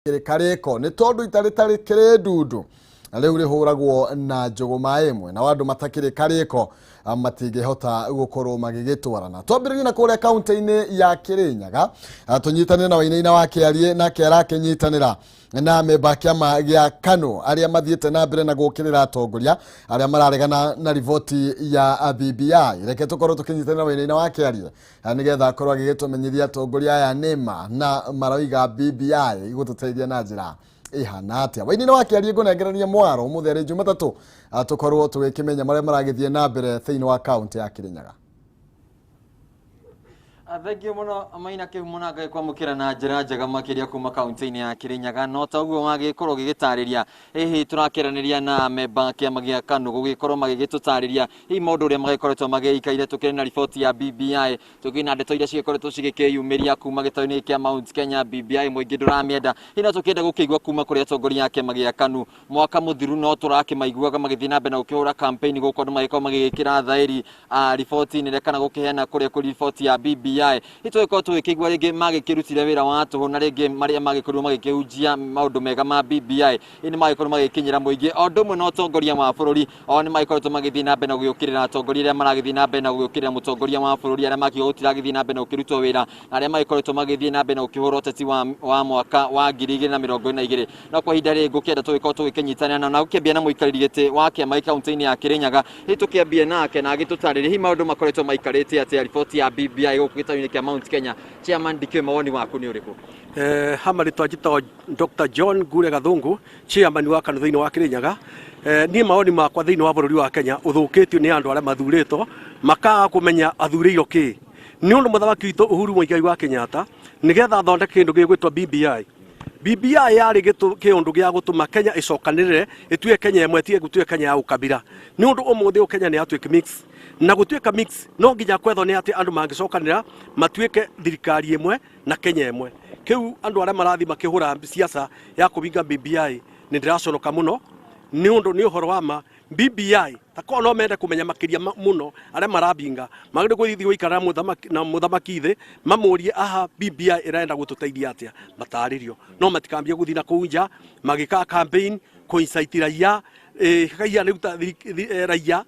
Karĩko nĩ tondũ itarĩ tarĩ kĩrĩ ndundu rĩu rĩhũragwo na njũgũma ĩmwe na andũ matakĩrĩ karĩko matingĩhota gũkorwo magĩgĩtwarana. Twambĩrĩrie na kũrĩa kaunti-inĩ ya Kĩrĩnyaga, tũnyitanĩre na Wainaina wa Kĩarie, nake arakĩnyitanĩra na memba kĩama gĩa KANU arĩa mathiĩte na mbere na gũkĩrĩra atongoria arĩa mararegana na riboti ya BBI. Reke tũkorwo tũkĩnyitanĩra Wainaina wa Kĩarie nĩgetha akorwo agĩgĩtũmenyithia atongoria aya nĩma na maroiga BBI igũtũteithia na njĩra ihana atĩa. Wainaina wa Kĩarie, ngũnengerania mwaro ũmũthĩ arĩ Jumatatũ, tũkorwo tũgĩkĩmenya marĩa maragĩthiĩ na mbere thĩinĩ wa kaunti ya Kĩrĩnyaga. Thengio mũno Maina Kĩhumo na Ngai kwamũkĩra na njĩra njega makĩria kuma kaunti-inĩ ya Kĩrĩnyaga. No ta ũguo wagĩkorwo ũgĩgĩtarĩria, hihi tũrakĩranĩria na memba kĩama gĩa KANU gũgĩkorwo magĩgĩtũtarĩria hihi maũndũ ũrĩa magĩkoretwo magĩikaire. Tũkĩrĩ na riboti ya BBI, tũkĩrĩ na ndeto iria cigĩkoretwo cigĩkĩyumĩria kuma gĩtarũ-inĩ kĩa Mount Kenya. BBI mũingĩ ndũramĩenda. Hihi no tũkĩenda gũkĩigua kuma kũrĩ atongoria a kĩama gĩa KANU. Mwaka mũthiru no tũrakĩmaiguaga magĩthiĩ na mbere na gũkĩhũra campaign gũkũ andũ magĩkorwo magĩgĩkĩra thaĩri riboti nene kana gũkĩheana kũrĩa kũrĩ riboti ya BBI. Hihi tũgĩkorwo tũgĩkĩigua rĩngĩ magĩkĩrutire wĩra wa tũhũ na rĩngĩ marĩa magĩkorirwo magĩkĩhunjia maũndũ mega ma BBI hihi nĩ magĩkorwo magĩkinyĩra mũingĩ, o ũndũ ũmwe na ũtongoria wa bũrũri o nĩ magĩkoretwo magĩthiĩ na mbere na gũgĩũkĩrĩra atongoria arĩa maragĩthiĩ na mbere na gũgĩũkĩrĩra mũtongoria wa bũrũri, arĩa makiuga gũtiragĩthiĩ na mbere na gũkĩrutwo wĩra, na arĩa magĩkoretwo magĩthiĩ na mbere na gũkĩhũra ũteti wa mwaka wa 2022. No kwa ihinda rĩrĩ ngũkĩenda tũgĩkorwo tũgĩkĩnyitanĩra na gũkĩambia na mũikarĩri gĩtĩ wa kĩama gĩ kaunti-inĩ ya Kĩrĩnyaga. Hihi tũkĩambie nake na agĩtũtarĩrie hihi maũndũ makoretwo maikarĩte atĩa riboti ya BBI gũkũ gĩtarũ-inĩ kĩa Mount Kenya. Chairman, ndikĩũĩ mawoni waku nĩ ũrĩkũ? Hama rĩtwa njĩtagwo Dr. John Ngure Gathungu, chairman wa KANU thĩinĩ wa Kĩrĩnyaga. Niĩ mawoni makwa thĩinĩ wa bũrũri wa Kenya ũthũkĩtio nĩ andũ arĩa mathurĩtwo makaga kũmenya athurĩirwo kĩ. Nĩ ũndũ mũthamaki witũ Uhuru Muigai wa Kenyatta nĩgetha athondeke kĩndũ gĩgwĩtwo BBI. BBI yarĩ kĩũndũ gĩa gũtũma Kenya ĩcokanĩrĩre ĩtuĩke Kenya ĩmwe, ĩtige gũtuĩka Kenya ya ũkabira. Nĩ ũndũ ũmũthĩ ũyũ Kenya nĩ yatuĩka mix, na gũtuĩka mix no nginya kwethwo nĩ atĩ andũ mangĩcokanĩra matuĩke thirikari ĩmwe na Kenya ĩmwe. Kĩu andũ arĩa marathiĩ makĩhũra siasa ya kũbinga BBI nĩ ndĩraconoka mũno, nĩ ũndũ nĩ ũhoro wa ma. BBI takorwo no mende kũmenya makĩria mũno, arĩa marabinga magĩrĩirwo gũthiĩ gũikara na mũthamaki thĩ mamũrie aha BBI ĩrenda gũtũteithia atĩa, matarĩrio. No matikambie gũthiĩ na kũu nja magĩkaga campaign kũ-incite raia, raia rĩu ta raia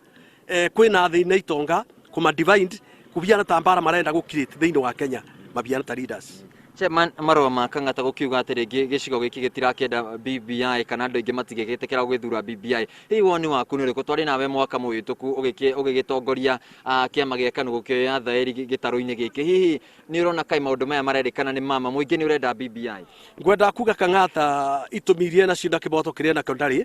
kwĩna thĩna itonga kũma divide kũbiana ta mbara marenda gũ create thĩinĩ wa Kenya mabiana ta leaders. Chairman, marũa ma Kang'ata gũkiuga atĩ rĩngĩ gĩcigo gĩkĩ gĩtirakĩenda BBI kana andũ aingĩ matingĩgĩtĩkĩra gwĩthura BBI, hihi woni waku nĩ ũrĩkũ? Twarĩ nawe mwaka mũhĩtũku ũgĩgĩtongoria kĩama gĩa KANU gũkĩoya thaĩri gĩtarũ-inĩ gĩkĩ. Hihi nĩ ũrona kaĩ maũndũ maya marerĩkana nĩ mama mũingĩ nĩ ũrenda BBI? Ngwenda kuga Kang'ata itũmi iria nacio na kĩboto kĩrĩa nakĩo ndarĩ,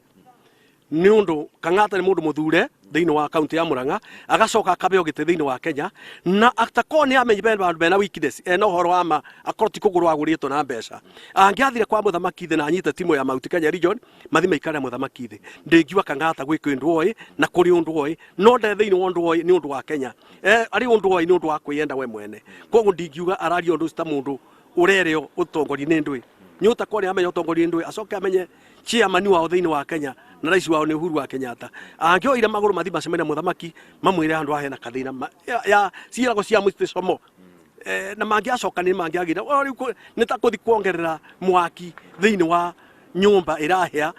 nĩ ũndũ Kang'ata nĩ mũndũ mũthure thĩinĩ wa kaunti ya Murang'a, agacoka akabeo gĩtĩ thĩinĩ wa Kenya, na atakorwo nĩ amenyi bena andũ mena weakness ena ũhoro wa ma, akorwo ti kũgũrwo agũrĩtwo na mbeca, angĩathire kwa mũthamaki thĩ na anyite timu ya Mount Kenya region mathi maikare mũthamaki thĩ. Ndĩngiuga Kang'ata gwĩ kĩndũ oĩ na kũrĩ ũndũ oĩ, no nde thĩinĩ wa ũndũ oĩ nĩ ũndũ wa Kenya, arĩ ũndũ oĩ nĩ ũndũ wa kwĩyenda we mwene. Koguo ndingiuga araria ũndũ ũcio ta mũndũ ũrereo ũtongoria nĩ ndũĩ, nĩ ũtakorwo nĩ amenya ũtongoria nĩ ndũĩ, acoke amenye chairman wao thĩinĩ wa Kenya na rais wao nĩ Uhuru wa Kenyatta. Angĩoire magũrũ mathi macemania na mũthamaki mamwĩre handũ haha hena kathĩna ya ciĩrago cia mũtĩcomo, na mangĩacokanire mangĩagĩra rĩu nĩ ta kũthi kuongerera mwaki thĩinĩ wa nyũmba ĩrahĩa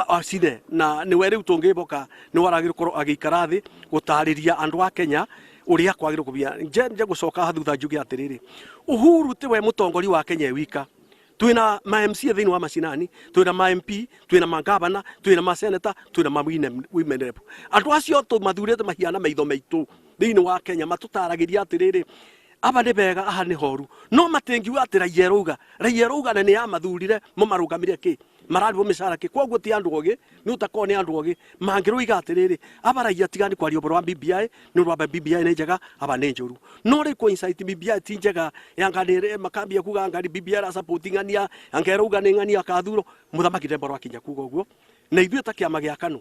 acine, na nĩwe rĩu tũngĩboka nĩ waragĩrĩirwo gũkorwo agĩikara thĩ gũtarĩria andũ a Kenya ũrĩa kwagĩrĩirwo kũbia. Nje gũcoka thutha njuge atĩrĩrĩ, Uhuru tiwe mũtongoria wa Kenya e wika. Twina ma MCA thĩinĩ wa macinani, twina ma MP, twina ma governor, twina ma senator, twina ma women rep. Andũ acio tũmathurĩte mahiana maitho maitũ thĩinĩ wa Kenya, matũtaragĩria atĩrĩrĩ, aba nĩ bega, aha nĩ horu, no matingiuga atĩ raia ĩrauga, raia ĩrauga na nĩ yamathurire mũmarũgamire kĩ, mararĩhwo mĩcara kĩ. Koguo ti andũ ogĩ, nĩ ũtakorwo nĩ andũ ogĩ mangĩrũiga atĩrĩrĩ, aba raia tigani kwaria ũhoro wa BBI, nĩ ũndũ wa BBI nĩ njega, aba nĩ njũru. No rĩu kũ incite BBI ti njega, yanga nĩ makambia kuga ngari BBI ĩra support ng'ania, anga ĩrauga nĩ ng'ania akathurwo. Mũthamaki ndemborwo akinya kuga ũguo, na ithuĩ ta kĩama gĩa KANU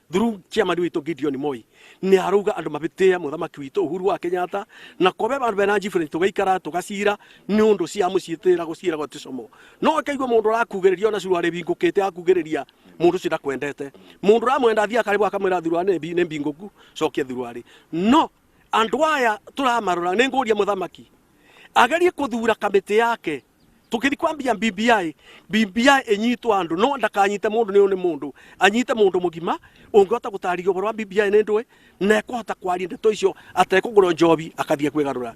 through chairman witũ Gideon Moi nĩ arauga andũ mabĩtĩe mũthamaki witũ Uhuru wa Kenyatta, na kobe andũ bena difference tũgaikara tũgacira nĩ ũndũ cia mũciĩ tĩragwo ciĩragwo ti como. No ĩkaigua mũndũ ũrakugĩrĩria ona curuarĩ bingũkĩte akugĩrĩria mũndũ ũcio ndakwendete, mũndũ ũramwenda athiĩ akarĩbwo akamwĩra thuruarĩ nĩ mbingũku, cokia thuruarĩ. No andũ aya tũramarora, nĩ ngũria mũthamaki agerie kũthura kamĩtĩ yake Tukithi kwambia BBI, BBI inyitwo andu no ndakanyite mundu ni mundu anyite mundu mugima ungihota gutariria uhoro wa BBI ni ndui na ekuhota kwaria ndeto icio atekugura njobi akathie kwigarura.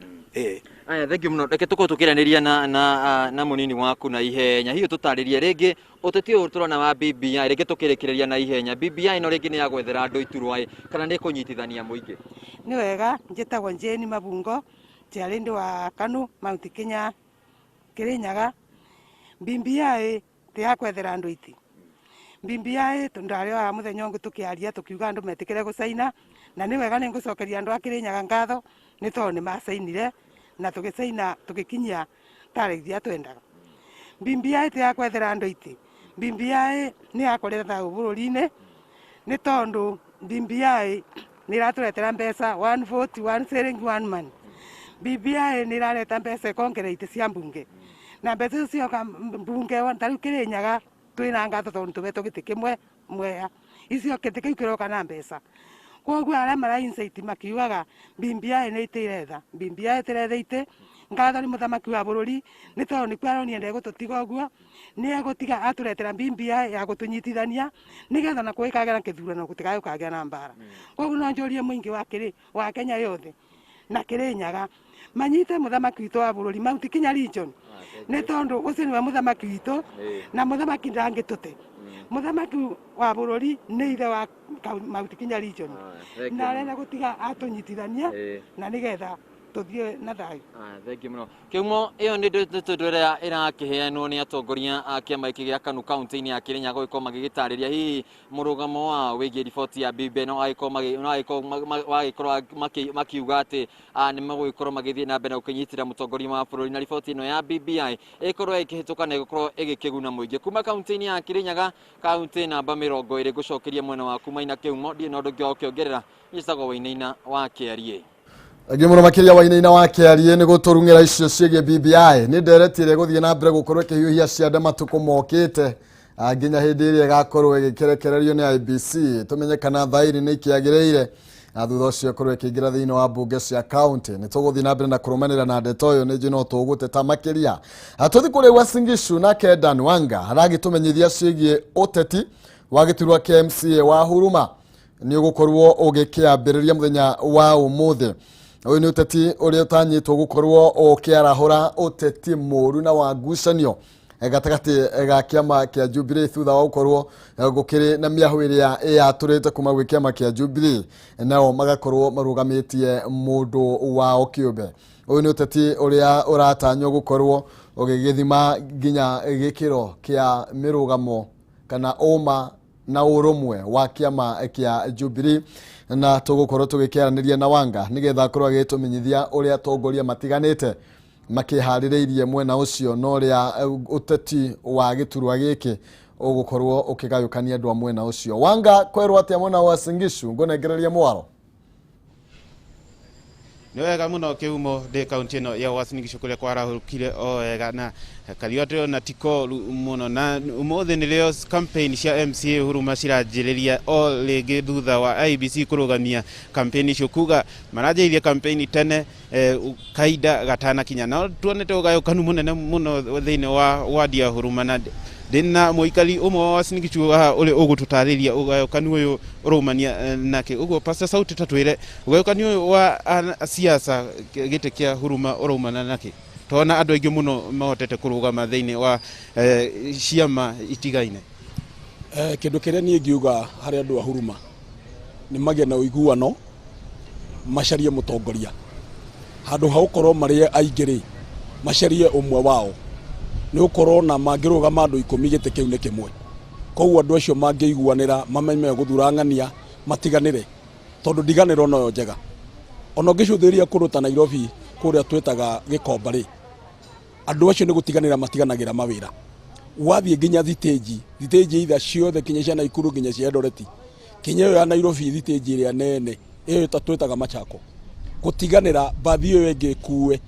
Aya, thank you muno. Reke tukorwo tukiraniria na munini waku na ihenya. Hiyo tutaririe ringi uteti uyu turona wa BBI, reke tukirikireria na ihenya. BBI no ringi ni ya gwethera andu iturwa kana ni kunyitithania muingi? Ni wega, njitagwo Jane Mabungo, njiarindi wa Kanu, Mount Kenya, Kirinyaga. BBI ti ya kwethera andu iti. BBI tundario wa muthenya ungi tukiaria tukiuga andu metikire gucaina, na ni wega ni ngucokeria andu a Kirinyaga ngatho ni tondu ni macainire na tugicaina tugikinyia tarĩki iria twendaga. BBI ti ya kwethera andu iti. BBI ni ya kũreta thayũ bũrũri-inĩ nĩ tondũ BBI nĩ ĩratũretera mbeca one vote, one shilling, one man. BBI nĩ ĩrareta mbeca ĩkongerera itĩ cia mbunge, na mbeca icio cioka mbunge ta rĩu Kirinyaga twĩna ngatho tondũ tũhetwo gĩtĩ kĩmwe Mwea, icio gĩtĩ kĩu kĩroka na mbeca. Koguo arĩa mara insight makiugaga BBI nĩ itĩ iretha, BBI ĩtiretha itĩ. Ngatho nĩ mũthamaki wa bũrũri nĩ tondũ nĩkuo aronire ndegũtũtiga ũguo, nĩ egũtiga atũretera BBI ya gũtũnyitithania nĩgetha na kũgĩkagĩa na kĩthurano gũtigae gũkagĩa na mbara. Koguo no njũrie mũingĩ wa Kenya yothe na Kirinyaga manyite mũthamaki witũ wa bũrũri Mount Kenya region, nĩ tondũ ũcio nĩwe mũthamaki witũ na mũthamaki ndangĩtũte. Mũthamaki wa bũrũri nĩ ithe wa Mount Kenya region, na arenda gũtiga atũnyitithania na nĩgetha tũthiĩ na thayũ. Thank you muno. Kĩhumo ĩyo nĩ ndeto ĩrĩa ĩrakĩheanwo nĩ atongoria a kĩama gĩkĩ gĩa KANU kaunti-inĩ ya Kirinyaga gũgĩkorwo magĩgĩtarĩria hihi mũrũgamo wao wĩgiĩ riboti ya BBI, no agĩkorwo makiuga atĩ nĩ megũgĩkorwo magĩthiĩ na mbere na gũkĩnyitĩra mũtongoria wa bũrũri, na riboti ĩno ya BBI ĩkorwo ĩkĩhĩtũka na ĩgũkorwo ĩgĩkĩguna mũingĩ. Kuma kaunti-inĩ ya Kirinyaga, kaunti namba 20, ngũcokeria mwena waku Maina Kĩhumo, ndirĩ na ũndũ ũngĩ wa gũkĩongerera. Njĩtagwo Wainaina wa Kĩarie. Angĩ mũno makĩria Wainaina wa Kĩarie nĩ gũtũrung'ĩra icio ciĩgiĩ BBI. Nĩ ndereti ĩrĩa ĩgũthiĩ na mbere gũkorwo ĩkĩhiũhia ciande matukũ mokĩte, nginya hĩndĩ ĩrĩa ĩgakorwo ĩgĩkĩrekererio nĩ IEBC, tũmenye kana thairi nĩ ikĩagĩrĩire, na thutha ũcio ĩkorwo ĩkĩingĩra thĩinĩ wa mbunge cia kaunti. Nĩ tũgũthiĩ na mbere na kũrũmanĩra na ndeto ũyũ, nĩ njũĩ no tũgũteta makĩria. Tũthiĩ kũrĩa Uasin Gishu, nake Dan Wanga aragĩtũmenyithia ciĩgiĩ ũteti wa gĩturwa kĩa MCA wa Huruma nĩ ũgũkorwo ũgĩkĩambĩrĩria mũthenya wa ũmũthĩ. Ũyũ nĩ ũteti ũrĩa ũtanyĩtwo gũkorwo ũkĩarahũra ũteti mũũru na wa ngucanio gatagatĩ ga kĩama kĩa Jubilee thutha wa gũkorwo gũkĩrĩ na mĩahũ ĩrĩa ĩyatũrĩte kuma gwĩ kĩama kĩa Jubilee, nao magakorwo marũgamĩtie mũndũ wao kĩũmbe. Ũyũ nĩ ũteti ũrĩa ũratanywo gũkorwo ũgĩgĩthima nginya gĩkĩro kĩa mĩrũgamo kana ũma na ũrũmwe wa kĩama kĩa Jubilee, na tũgũkorwo tũgĩkĩaranĩria na Wanga nĩgetha akorwo agĩtũmenyithia ũrĩa atongoria matiganĩte makĩharĩrĩirie mwena ũcio na ũrĩa ũteti wa gĩturwa gĩkĩ ũgũkorwo ũkĩgayũkania andũ a mwena ũcio. Wanga, kwerwo atĩa mwena wa Uasin Gishu? Ngũnengereria mwaro. Nĩ wega mũno Kĩhumo, ndĩ kaunti ĩno ya Uasin Gishu kũrĩa kwarahũkire o wega na kariũa ndĩrona ti koru mũno, na ũmũthĩ nĩrĩo campaign cia MCA Huruma ciranjĩrĩria o rĩngĩ thutha wa IEBC kũrũgamia campaign icio, kuga maranjĩrĩirie campaign tene kahinda gatanakinya. No tuonete ũgayũkanu mũnene mũno thĩinĩ wa wadi ya Huruma, na ndĩna mũikari ũmwe wa Uasin Gishu haha ũrĩa ũgũtũtarĩria ũgayũkanu ũyũ ũraumania nake. Ũguo Pastor Sauti, tatwĩre ũgayũkanu ũyũ wa siasa gĩtĩ kĩa Huruma ũraumana nake, tona andũ aingĩ mũno mahotete kũrũgama thĩinĩ wa ciama itigaine. Kĩndũ kĩrĩa niĩ ingiuga harĩ andũ a Huruma nĩ magĩe na ũiguano, macarie mũtongoria handũ ha gũkorwo marĩ aingĩ rĩ, macarie ũmwe wao, nĩ gũkorwo na mangĩrũgama andũ 10 gĩtĩ kĩu nĩ kĩmwe. Koguo andũ acio mangĩiguanĩra mamenye gũthura ng'ania matiganĩre, tondũ ndiganĩro noyo njega. Ona ũngĩcũthĩrĩria kũndũ ta Nairobi kũrĩa twĩtaga Gĩkomba rĩ, andũ acio nĩ gũtiganĩra matiganagĩra mawĩra. Wathiĩ nginya thitĩnji, thitĩnji itha ciothe nginya cia Naikuru nginya cia Eldoret, nginya ĩyo ya Nairobi thitĩnji ĩrĩa nene ĩyo twĩtaga Machako, gũtiganĩra mbathi ĩyo ĩngĩ ĩkue,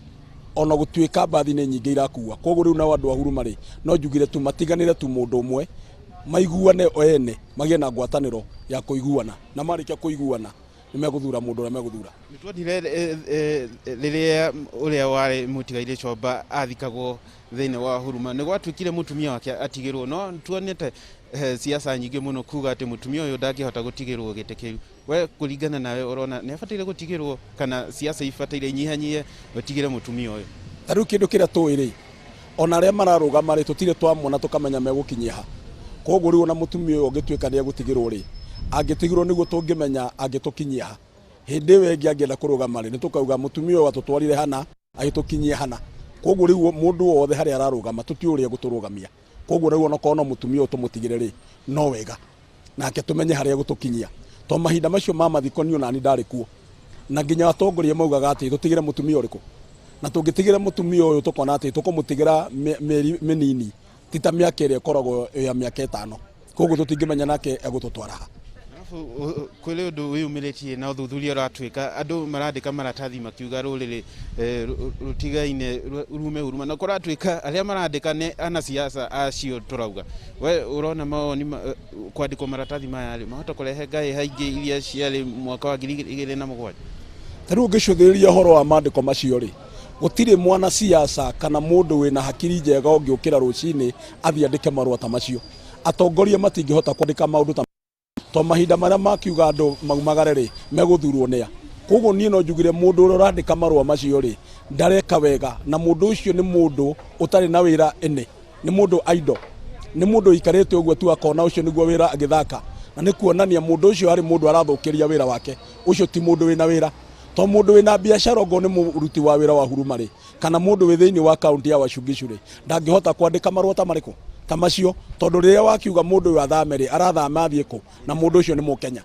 ona gũtuĩka mbathi nĩ nyingĩ irakua. Koguo rĩu nao andũ a Huruma rĩ, no njugire tu matiganĩre tu mũndũ ũmwe, maiguane o ene, magĩe na ngwatanĩro ya kũiguana, na marĩkia kũiguana Nĩ megũthura mũndũ ũrĩa megũthura. Nĩ tuonire rĩrĩa ũrĩa warĩ mũtigairĩ Chomba athikagwo thĩinĩ wa Huruma, nĩ gwatuĩkire mũtumia wake atigĩrwo, no tuonete siasa nyingĩ mũno kuga atĩ mũtumia ũyũ ndangĩhota gũtigĩrwo gĩtĩ kĩu. We kũringana nawe ũrona nĩ abataire gũtigĩrwo, kana siasa ibataire inyihanyihe ũtigĩre mũtumia ũyũ? Ta rĩu kĩndũ kĩrĩa tũĩ rĩ, ona arĩa mararũgama rĩ, tũtirĩ twamona tũkamenya megũkinyia ha. Koguo rĩu ona mũtumia ũyũ ũngĩtuĩka nĩ egũtigĩrwo rĩ, angĩtigĩrwo nĩguo tũngĩmenya angĩtũkinyia ha. Hĩndĩ ĩyo ĩngĩ angĩenda kũrũgama rĩ, nĩ tũkauga mũtumia ũyũ atũtwarire hana, agĩtũkinyia hana. Koguo rĩu mũndũ wothe harĩa ararũgama tũtiũĩ ũrĩa egũtũrũgamia. Koguo rĩu onokorwo no mũtumia ũyũ tũmũtigĩre rĩ, no wega nake tũmenye harĩa egũtũkinyia. To mahinda macio ma mathiko niĩ onani ndarĩ kuo, na nginya atongoria maugaga atĩ tũtigĩre mũtumia ũrĩkũ, na tũngĩtigĩra mũtumia ũyũ tũkona atĩ tũkũmũtigĩra mĩeri mĩnini, ti ta mĩaka ĩrĩa ĩkoragwo ya mĩaka 5. Koguo tũtingĩmenya nake egũtũtwara ha. Arabu kwĩrĩ ũndũ wĩyumĩrĩtie na ũthuthuria ũratuĩka andũ marandĩka maratathi makiuga rũrĩrĩ rũtigaine rume huruma, na kũratuĩka arĩa marandĩka nĩ anasiasa acio tũrauga. We ũrona mawoni kwandĩkwo maratathi maya rĩ, mahota kũrehe ngaĩ haingĩ iria ciarĩ mwaka wa 2007? Ta rĩu ũngĩcũthĩrĩria ũhoro wa maandĩko macio rĩ, gũtirĩ mwanasiasa kana mũndũ wĩna hakiri njega ũngĩũkĩra rũcinĩ athiĩ andĩke marũa ta macio. Atongoria matingĩhota kwandĩka maũndũ ta to mahinda marĩa makiuga andũ maumagare rĩ, megũthurwo nĩa. Koguo niĩ no njugire mũndũ ũrĩa ũrandĩka marũa macio rĩ, ndareka wega, na mũndũ ũcio nĩ mũndũ ũtarĩ na wĩra ĩnĩ, nĩ mũndũ idle, nĩ mũndũ ũikarĩte ũguo tu akona ũcio nĩguo wĩra agĩthaka, na nĩ kuonania mũndũ ũcio harĩ mũndũ arathũkĩria wĩra wake. Ũcio ti mũndũ wĩna wĩra, to mũndũ wĩna biacara okorwo nĩ mũruti wa wĩra wa Huruma rĩ, kana mũndũ wĩ thĩinĩ wa kaunti ya Uasin Gishu rĩ, ndangĩhota kwandĩka marũa ta marĩkũ ta macio, tondũ rĩrĩa wakiuga mũndũ ũyũ athame rĩ, arathama athiĩ kũ? Na mũndũ ũcio nĩ Mũkenya.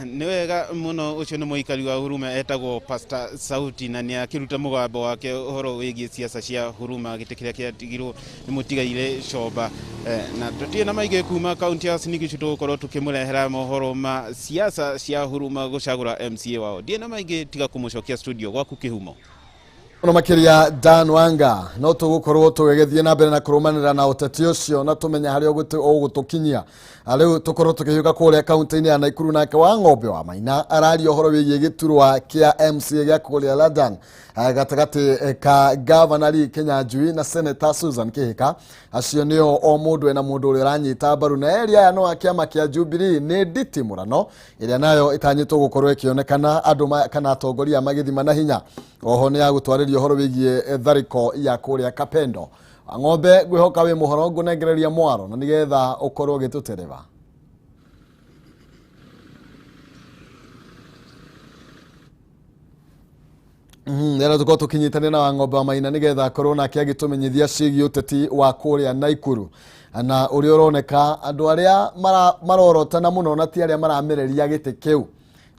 Nĩ wega mũno. Ũcio nĩ mũikari wa Huruma etagwo Pastor Sauti, na nĩ akĩruta mũgambo wake ũhoro wĩgiĩ siasa cia Huruma, gĩtĩ kĩrĩa kĩatigirwo nĩ mũtigaire Chomba. Na tũtirĩ na maingĩ kuma kaunti ya Uasin Gishu, tũgũkorwo tũkĩmũrehera mohoro ma siasa cia Huruma gũcagũra MCA wao. Ndirĩ na maingĩ tiga kũmũcokia studio gwaku kĩhumo. Mũno makĩria Dan Wanga, no tũgũkorwo tũgĩgĩthiĩ na mbere na kũrũmanĩra na ũteti ũcio na tũmenye harĩa ũgũtũkinyia. Rĩu tũkorwo tũkĩhiũka kũrĩa kaunti-inĩ ya Naikuru, nake wa ng'ombe wa Maina araria ũhoro wĩgiĩ gĩturwa kĩa MCA gĩa kũrĩa London, gatagatĩ ka Gavana Lee Kinyanjui na Senator Susan Kihika. Acio nĩo o mũndũ ena mũndũ ũrĩa ũranyita mbaru, na eri aya no a kĩama kĩa Jubilee nĩ nditi mũrano ĩrĩa nayo ĩtanyĩtwo gũkorwo ĩkĩonekana andũ kana atongoria magĩthima na hinya. Oho nĩ yagũtwarĩria ũhoro wĩgiĩ tharĩko ya kũrĩa Kapendo. Ng'ombe, ngwĩhoka wĩ mũhoro, ngũnengereria mwaro na nĩgetha ũkorwo ũgĩtũtereba. Rĩrĩa tũkorwo tũkĩnyitanĩra na Wang'ombe wa Maina nĩgetha akorwo nake agĩtũmenyithia ciĩgiĩ ũteti wa kũrĩa Naikuru na ũrĩa ũroneka andũ arĩa marorotana mũno na ti arĩa maramereria gĩtĩ kĩu,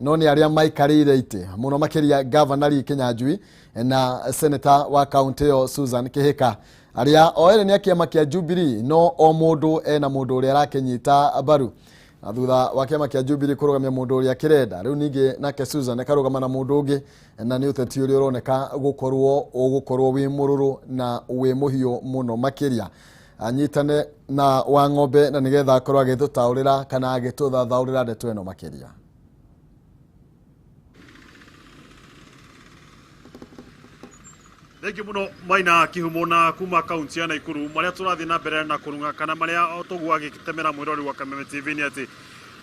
no nĩ arĩa maikarĩire itĩ mũno makĩria Gavana Lee Kinyanjui na Senator wa kaunti ĩyo Susan Kihika, arĩa o erĩ nĩ a kĩama kĩa Jubilee, no o mũndũ ena mũndũ ũrĩa arakĩnyita mbaru. Na thutha wa kĩama kĩa Jubilee kũrũgamia mũndũ ũrĩa kĩrenda, rĩu ningĩ nake Susan akarũgama na mũndũ ũngĩ, na nĩ ũteti ũrĩa ũroneka gũkorwo ũgũkorwo wĩ mũrũrũ na wĩ mũhiũ mũno makĩria. Anyitane na Wang'ombe na nĩgetha akorwo agĩtũtaũrĩra kana agĩtũthathaũrĩra ndeto ĩno makĩria. Thengiũ mũno Maina Kĩhumo, na kuma kaunti ya Naikuru marĩa tũrathiĩ na mbere na kũrung'a kana marĩa tũguo agĩtemera mwĩrori wa Kameme TV nĩ atĩ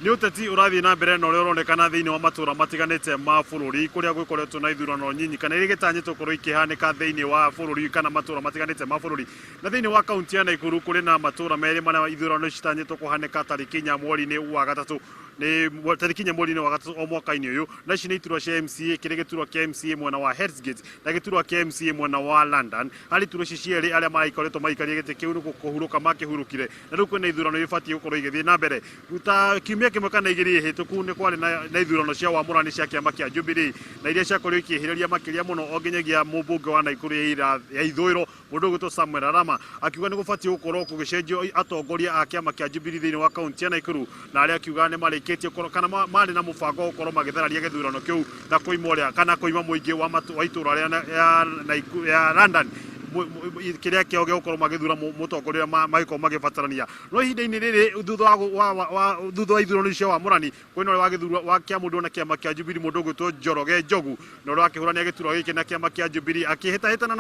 nĩ ũteti ũrathiĩ na mbere na ũrĩa ũronekana thĩinĩ wa matũra matiganĩte ma bũrũri, kũrĩa gwĩkoretwo na ithurano nyinyi kana iria igĩtanyĩtwo gũkorwo ikĩhanĩka thĩinĩ wa bũrũri kana matũra matiganĩte ma bũrũri. Na thĩinĩ wa kaunti ya Naikuru kũrĩ na matũra merĩ marĩa ithurano citanyĩtwo kũhanĩka tarĩki 4 mweri-inĩ wa gatatũ, nĩ tarĩki 4 mweri-inĩ wa gatatũ o mwaka-inĩ ũyũ. Na ici nĩ iturwa cia MCA, kĩrĩ gĩturwa kĩa MCA mwena wa Hell's Gate na gĩturwa kĩa MCA mwena wa London. Harĩ iturwa ici cierĩ, arĩa maragĩkoretwo maikaria gĩtĩ kĩu nĩ kũhurũka makĩhurũkire, na rĩu kwĩna ithurano ibatiĩ gũkorwo igĩthiĩ na mbere. Ta kiumia kĩmwe kana igĩrĩ hĩtũku nĩ kwarĩ na ithurano cia wamũrani cia kĩama kĩa Jubilee, na iria ciakorirwo ikĩhĩrĩria makĩria mũno o nginyagia mũmbunge wa Naikuru ya ithũĩro mũndũ ũgwĩtwo Samuel Arama akiuga nĩ gũbatiĩ gũkorwo gũgĩcenjio atongoria a kĩama kĩa Jubilee thĩinĩ wa kaunti ya Naikuru, na arĩa akiuga nĩ marĩkĩtie gũkorwo kana marĩ na mũbango wa gũkorwo magĩthararia gĩthurano kĩu na kũima ũrĩa kana kũima mũingĩ wa itũũra rĩa ya London Kĩrĩa kĩao gĩa gũkorwo magĩthura mũtongoria magĩkorwo magĩbatarania. No ihinda-inĩ rĩrĩ, thutha wa ithurano icio wa Mũrani, kwĩna ũrĩa wagĩthurwo wa kĩamũndwo na kĩama kĩa Jubilee, mũndũ ũgwĩtwo Njoroge Njogu, na ũrĩa wakĩhũranĩra gĩturwa gĩkĩ na kĩama kĩa Jubilee akĩhĩtahĩtana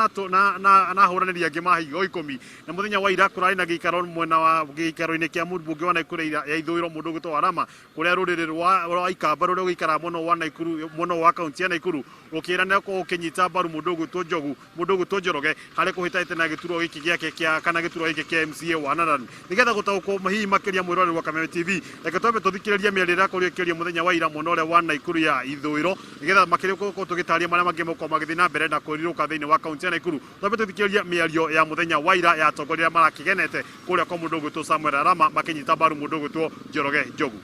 na ahũranĩri angĩ mahigo 10. Na mũthenya wa ira kũrarĩ na gĩikaro mwena wa gĩikaro-inĩ kĩa mũmbunge wa Nakuru ya ithũĩro, mũndũ ũgwĩtwo Arama, kũrĩa rũrĩrĩ rwa Ikamba rũrĩa ũgĩikaraga mwena wa Nakuru, mwena wa kaunti ya Nakuru, rũkĩĩranĩra gũkorwo ũkĩnyita mbaru mũndũ ũgwĩtwo Njogu, mũndũ ũgwĩtwo Njoroge, harĩ kũhĩtahĩtana gĩturwa gĩkĩ gĩake kĩa kana gĩturwa gĩkĩ kĩa MCA wa London. Nĩgetha gũtaũkwo hihi makĩria, mwĩroreri wa Kameme TV, reke twambe tũthikĩrĩrie mĩario ĩrĩa ĩrakorirwo ĩkĩario mũthenya wa ira mwena ũrĩa wa Nakuru ya ithũĩro, nĩgetha makĩria gũkorwo tũgĩtarĩria marĩa mangĩ megũkorwo magĩthiĩ na mbere na kwĩrirũka thĩinĩ wa kaunti ya Nakuru. Twambe tũthikĩrĩrie mĩario ya mũthenya wa ira ya atongoria arĩa marakĩgenete kũrĩa kwa mũndũ ũgwĩtwo Samuel Arama makĩnyita mbaru mũndũ ũgwĩtwo Njoroge Njogu.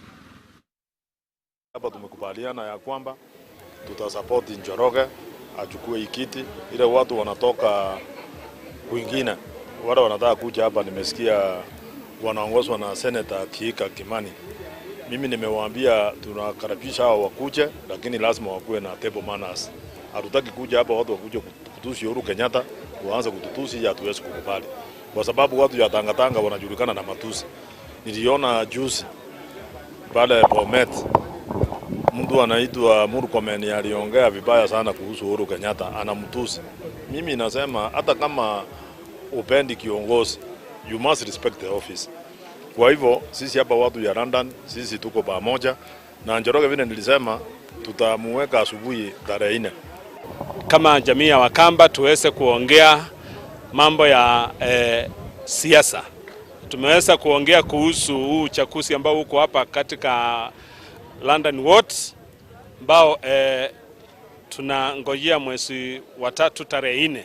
Hapa tumekubaliana ya kwamba tutasupport Njoroge achukue hii kiti. Ile watu wanatoka kwingine, wale wanataka kuja hapa, nimesikia wanaongozwa na Senator Kihika Kimani. Mimi nimewaambia tunakaribisha hao wakuje, lakini lazima wakuwe na table manners. Hatutaki kuja hapa watu wakuje kutusi Uhuru Kenyatta, waanze kututusi, hatuwezi kukubali, kwa sababu watu ya Tangatanga wanajulikana na matusi. Niliona juzi pale Bomet mtu anaitwa Murkomen aliongea vibaya sana kuhusu Uhuru Kenyatta, anamtusi. Mimi nasema hata kama upendi kiongozi, you must respect the office. Kwa hivyo sisi hapa watu ya London, sisi tuko pamoja na Njoroge. Vile nilisema tutamuweka asubuhi tarehe 4. Kama jamii ya Wakamba tuweze kuongea mambo ya siasa. Tumeweza kuongea kuhusu huu uchaguzi ambao uko hapa katika London Ward ambao tunangojea mwezi wa tatu tarehe 4,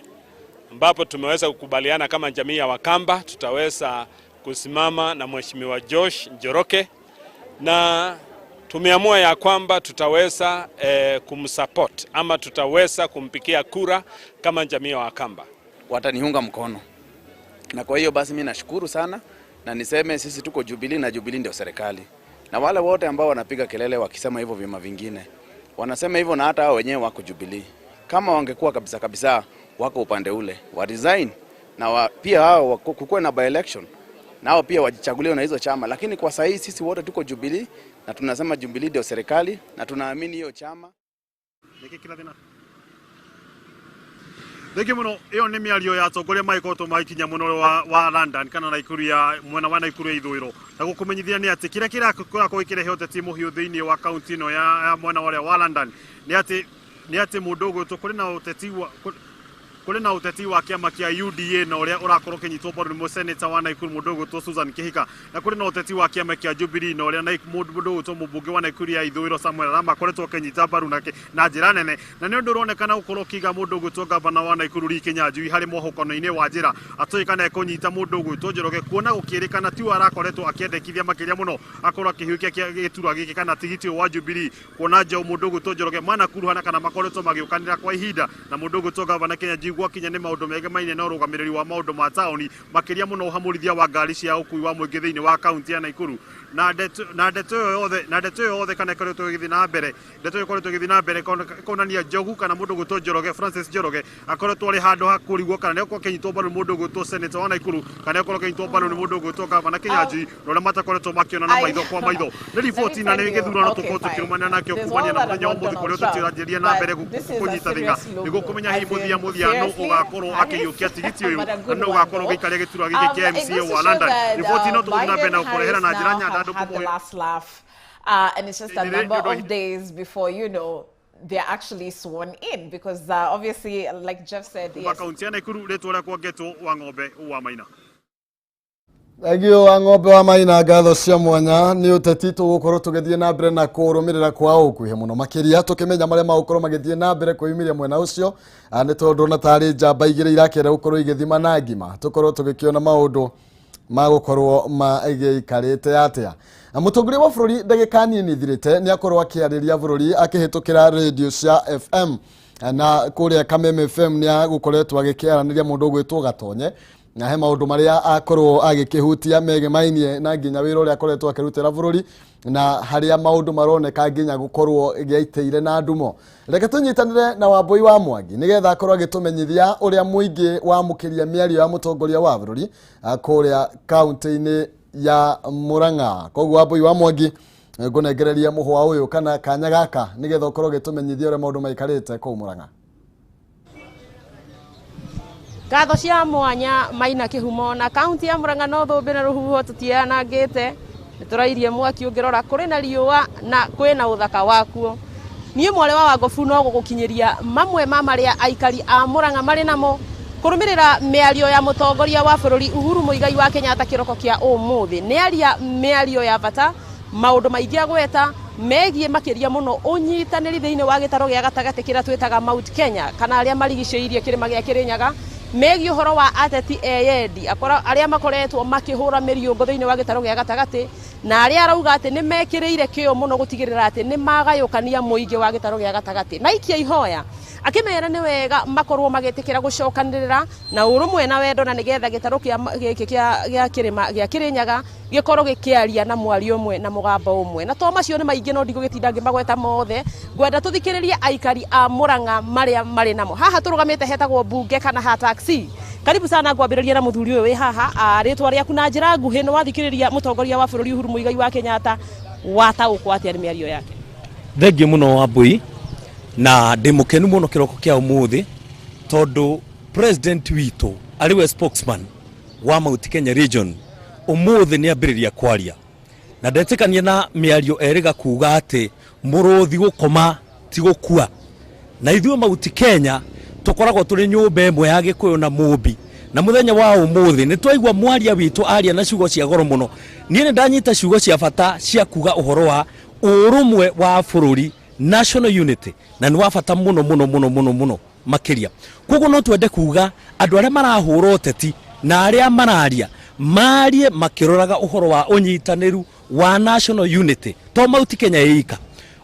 ambapo tumeweza kukubaliana kama jamii ya Wakamba tutaweza kusimama na Mheshimiwa Josh Njoroge, na tumeamua ya kwamba tutaweza kumsupport ama tutaweza kumpigia kura kama jamii ya Wakamba. Wataniunga mkono, na kwa hiyo basi mimi nashukuru sana na niseme sisi tuko Jubilee na Jubilee ndio serikali, na wale wote ambao wanapiga kelele wakisema hivyo vyama vingine wanasema hivyo na hata hao wenyewe wako Jubilee. Kama wangekuwa kabisa kabisa wako upande ule wa resign na pia hao kukuwe na by election nao pia wajichaguliwe na hizo chama, lakini kwa sahii sisi wote tuko Jubilee na tunasema Jubilee ndio serikali na tunaamini hiyo chama. Nĩkĩ kĩrathiĩ na thengi muno? Ĩyo nĩ mĩario ya atongoria magĩkoretwo magĩkinya mwena ũrĩa wa London kana Naikuru ya mwena wa Naikuru ya ithũĩro, na gũkũmenyithia nĩ atĩ kĩrĩa kĩrakorwo gĩkĩrehe ũteti mũhiũ thĩinĩ wa kaunti ĩno ya mwena ũrĩa wa London nĩ atĩ mũndũ ũgwĩtwo kũrĩ na ũteti wa kĩama kĩa UDA na ũrĩa ũrakorwo ũkĩnyitwo mbaru nĩ mũseneta wa Naikuru, mũndũ ũgwĩtwo Susan Kihika, na kũrĩ na ũteti wa kĩama kĩa Jubilee na ũrĩa mũndũ ũgwĩtwo mũmbunge wa Naikuru ya ithũĩro Samuel Arama akoretwo akĩnyita mbaru na njĩra nene, na nĩ ũndũ ũronekana gũkorwo ũkĩiga mũndũ ũgwĩtwo gavana wa Naikuru Lee Kinyanjui harĩ mwahũkano-inĩ wa njĩra, atoĩ kana ekũnyita mũndũ ũgwĩtwo Njoroge, kuona gũkĩrĩkana tiwe arakoretwo akĩendekithia makĩria mũno akorwo akĩhiũkia gĩturwa gĩkĩ kana tigiti ũyũ wa Jubilee, kuona njo mũndũ ũgwĩtwo Njoroge manakuruhana kana makoretwo magĩũkanĩra kwa ihinda na mũndũ ũgwĩtwo gavana Kinyanjui gwakinya nĩ maũndũ megemainie na ũrũgamĩrĩri wa maũndũ ma taũni, makĩria mũno ũhamũrithia wa ngari cia ũkui wa mũingĩ thĩinĩ wa kaunti ya Naikuru. Na ndeto ĩyo yothe kana ĩkoretwo ĩgĩthiĩ na mbere, ndeto ĩyo ĩkoretwo ĩgĩthiĩ na mbere ĩkonania Njogu kana mũndũ ũgwĩtwo Njoroge, Francis Njoroge, akoretwo arĩ handũ ha kũrigwo kana nĩ egũkorwo akĩnyitwo mbaru nĩ mũndũ ũgwĩtwo senator wa Naikuru kana nĩ egũkorwo akĩnyitwo mbaru nĩ mũndũ ũgwĩtwo gavana Kinyanjui, na ũrĩa matakoretwo makĩonana maitho kwa maitho. Nĩ riboti na nĩ gĩthurano tũkorwo tũkĩrũmanĩra nakĩo kumania na mũthenya wa ũmũthĩ, kũrĩa ũteti ũranjĩrĩria na mbere kũnyita thing'a nĩguo kũmenya hihi mũthia mũthia nũ ũgakorwo akĩiyũkia tigiti ũyũ na nũ ũgakorwo ũgĩikaria gĩturwa gĩkĩ kĩa MCA wa London. Riboti ĩno tũgũthiĩ na mbere na gũkũrehera na njĩra nyandandũku. Had the last laugh. And it's just a number of days before they're actually sworn in because obviously, like Jeff said, kuma yes. kaunti ya Nakuru, rĩtwa rĩakwa ngetwo wa Ng'ombe wa Maina. Thengio wa Ng'ombe wa Maina, ngatho cia mwanya. Nĩ ũteti tũgũkorwo tũgĩthiĩ na mbere na kũrũmĩrĩra kwa ũkuhĩ mũno makĩria, tũkĩmenya marĩa magũkorwo magĩthiĩ na mbere kwĩyumĩria mwena ũcio. Nĩ tondũ na tarĩ njamba igĩrĩ irakĩenda gũkorwo igĩthima na ngima, tũkorwo tũgĩkĩona maũndũ magũkorwo magĩikarĩte atĩa. Na mũtongoria wa bũrũri ndagĩka nini thirĩte nĩ akorwo akĩarĩria bũrũri akĩhĩtũkĩra radio cia FM, na kũrĩa Kameme FM nĩ agũkoretwo agĩkĩaranĩria mũndũ ũgwĩtwo Gatonye. Na he maũndũ marĩa akorwo agĩkĩhutia megemainie na nginya wĩra ũrĩa akoretwo akĩrutĩra bũrũri na harĩa maũndũ maroneka nginya gũkorwo gĩaitĩire na ndumo. Reke tũnyitanĩre na Wambui wa Mwangi nĩgetha akorwo agĩtũmenyithia ũrĩa mũingĩ wamũkĩria mĩario ya mũtongoria wa bũrũri kũrĩa kaunti-inĩ ya Murang'a. Koguo Wambui wa Mwangi, ngũnengereria mũhwa ũyũ kana kanya gaka nĩgetha ũkorwo ũgĩtũmenyithia ũrĩa maũndũ maikarĩte kũu Murang'a. Ngatho cia mwanya Maina Kĩhumo. Na kaunti ya Murang'a no thũmbĩ na rũhuho tũtianangĩte, nĩ tũrairie mwaki. Ũngĩrora kũrĩ na riũa na kwĩna ũthaka wakuo. Niĩ mwarĩ wa Wangobu no gũgũkinyĩria mamwe ma marĩa aikari a Murang'a marĩ namo kũrũmĩrĩra mĩario ya mũtongoria wa bũrũri Uhuru Muigai wa Kenyatta kĩroko kĩa ũmũthĩ. Nĩ aria mĩario ya bata, maũndũ maingĩ agweta megiĩ makĩria mũno ũnyitanĩri thĩinĩ wa gĩtaro gĩa gatagatĩ kĩrĩa twĩtaga Mount Kenya, kana arĩa marigicĩirie kĩrĩma gĩa Kĩrĩnyaga, megiĩ ũhoro wa ateti eyendi arĩa makoretwo makĩhũra mĩriũngũ thĩinĩ wa gĩtaro gĩa gatagatĩ, na arĩa arauga atĩ nĩ mekĩrĩire kĩo mũno gũtigĩrĩra atĩ nĩ magayũkania mũingĩ wa gĩtaro gĩa gatagatĩ, na ikia ihoya akĩmera nĩ wega makorwo magĩtĩkĩra gũcokanĩrĩra na ũrũmwe na wendo, na nĩgetha gĩtarũ gĩkĩ gĩa kĩrĩma gĩa Kĩrĩnyaga gĩkorwo gĩkĩaria na mwario ũmwe na mũgambo ũmwe. Na to macio nĩ maingĩ, no ndigũgĩtinda ngĩmagweta mothe. Ngwenda tũthikĩrĩrie aikari a Murang'a marĩa marĩ namo. Haha tũrũgamĩte hetagwo mbunge kana ha taxi. Karibu sana. Ngwambĩrĩria na mũthuri ũyũ wĩ haha. Rĩtwa rĩaku na njĩra nguhĩ? Nĩ wathikĩrĩria mũtongoria wa bũrũri Uhuru Muigai wa Kenyatta, wataũkwo atĩa nĩ mĩario yake? Thengiũ mũno Wambui, na ndĩ mũkenu mũno kĩroko kĩa ũmũthĩ tondũ president witũ arĩ we spokesman wa Mount Kenya region ũmũthĩ nĩ ambĩrĩria kwaria, na ndetĩkania na mĩario erĩga kuga atĩ mũrũthi gũkoma ti gũkua. Na ithuĩ Mount Kenya tũkoragwo tũrĩ nyũmba ĩmwe ya Gĩkũyũ na Mũmbi, na mũthenya wa ũmũthĩ nĩ twaigua mwaria witũ aria na ciugo cia goro mũno. Niĩ nĩ ndanyita ciugo cia bata cia kuga ũhoro wa ũrũmwe wa bũrũri, national unity, na nĩ wa bata mũno mũno mũno mũno mũno makĩria. Koguo no twende kuga andũ arĩa marahũra ũteti na arĩa mararia marie makĩroraga ũhoro wa ũnyitanĩru wa national unity, to Mount Kenya ĩika,